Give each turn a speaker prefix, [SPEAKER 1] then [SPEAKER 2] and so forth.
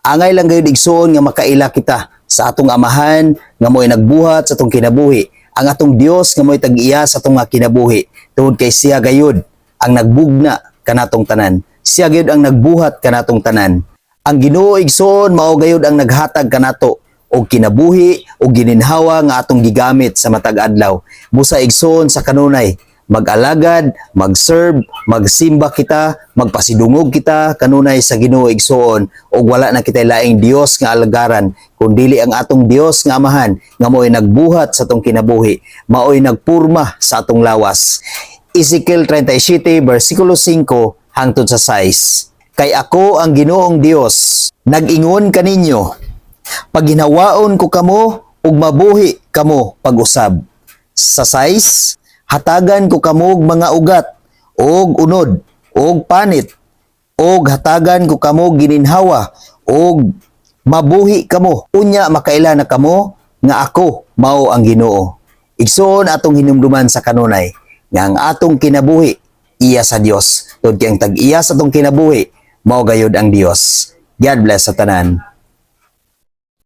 [SPEAKER 1] Angay lang gayud, igsoon, nga makaila kita sa atong Amahan nga mo'y nagbuhat sa atong kinabuhi. Ang atong Dios nga mo'y tag-iya sa atong nga kinabuhi. Tungod kay siya gayud ang nagbugna kanatong tanan. Siya gayud ang nagbuhat kanatong tanan. Ang Ginoo, igsoon, mao gayud ang naghatag kanato og kinabuhi og gininhawa nga atong gigamit sa matag adlaw. Busa, igsoon, sa kanunay, mag-alagad, mag-serve, magsimba kita, magpasidungog kita kanunay sa Ginoo, igsoon, ug wala na kita laing Dios nga alagaran kun dili ang atong Dios nga Amahan nga mo'y nagbuhat sa atong kinabuhi, mao'y nagpurma sa atong lawas. Ezekiel 37 versikulo 5 hangtod sa 6. Kay ako ang Ginoong Dios, nag-ingon kaninyo, paginhawaon ko kamo ug mabuhi kamo pag-usab. Sa 6, hatagan ko kamo og mga ugat og unod og panit og hatagan ko kamo gininhawa og mabuhi kamo, unya makaila na kamo nga ako mao ang Ginoo. Igsoon, atong hinumduman sa kanunay nga ang atong kinabuhi iya sa Dios. Tungod kay ang tag-iya sa atong kinabuhi mao gayud ang Dios. God bless sa tanan.